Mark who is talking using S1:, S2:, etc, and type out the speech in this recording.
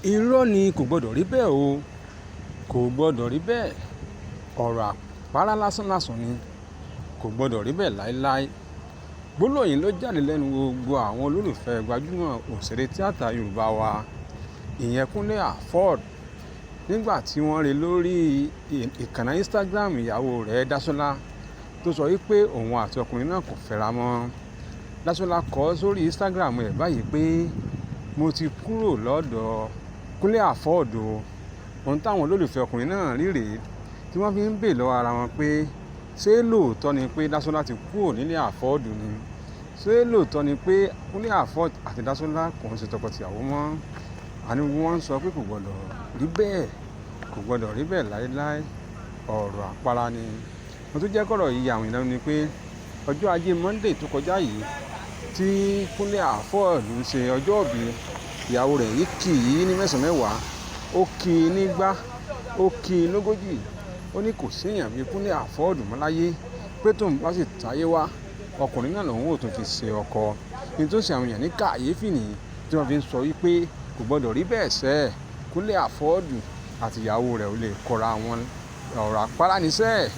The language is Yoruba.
S1: Irọ́ ni, kò gbọdọ̀ rí bẹ́ẹ̀ o. Kò gbọdọ̀ rí bẹ́ẹ̀. Ọ̀rọ̀ àpárá lásánlàsàn ni. Kò gbọdọ̀ rí bẹ́ẹ̀ láéláé. Gbólóhùn yìí ló jáde lẹ́nu gbogbo àwọn olólùfẹ́ gbajúmọ̀ òṣèré tíátà Yorùbá wa, ìyẹn Kúnlé Afod, nígbà tí wọ́n rí lórí ìkànnì Instagram ìyàwó rẹ̀ Dásọ́lá tó sọ wípé òun àti ọkùnrin náà kò fẹ́ra mọ́. Dásọ́lá kọ sórí Instagram rẹ̀ báyìí pé, "Mo ti kúrò lọ́dọ̀ Kúnlé Afod o." Ohun táwọn olólùfẹ́ ọkùnrin náà rí rèé tí wọ́n fi ń béèrè lọ́wọ́ ara wọn pé ṣé lóòótọ́ ni pé Dásọ́lá ti kúrò nílé Afod ni? Ṣé lóòótọ́ ni pé Kúnlé Afod àti Dásọ́lá kò ń ṣe tọkọ-tìyàwó mọ́? Àní wọ́n ń sọ pé kò gbọdọ̀ rí bẹ́ẹ̀, kò gbọdọ̀ rí bẹ́ẹ̀ láéláé. Ọ̀rọ̀ àpárá ni. Ohun tó jẹ́ kọ̀rọ̀ yìí ya àwọn èèyàn lẹ́nu ni pé ọjọ́ ajé Monday tó kọjá yìí tí Kúnlé Afod ń ṣe ọjọ́ ìbí, ìyàwó rẹ̀ yìí kì í ní mẹ́sàn-án mẹ́wàá, ó kì í nígbà, ó kì í lógójì. Ó ní kò sí èèyàn bí Kúnlé Afod mọ́ láyé, pé tóun bá sì táyé wá, ọkùnrin náà lòun ó tún fi ṣe ọkọ. Ohun tó ṣe àwọn èèyàn ní kàyéfì nìyí tí wọ́n fi ń sọ wípé kò gbọdọ̀ rí bẹ́ẹ̀ sẹ́. Kúnlé Afod àti ìyàwó rẹ̀ ò lè kọra wọn. Ọ̀rọ̀ àpárá ni sẹ́.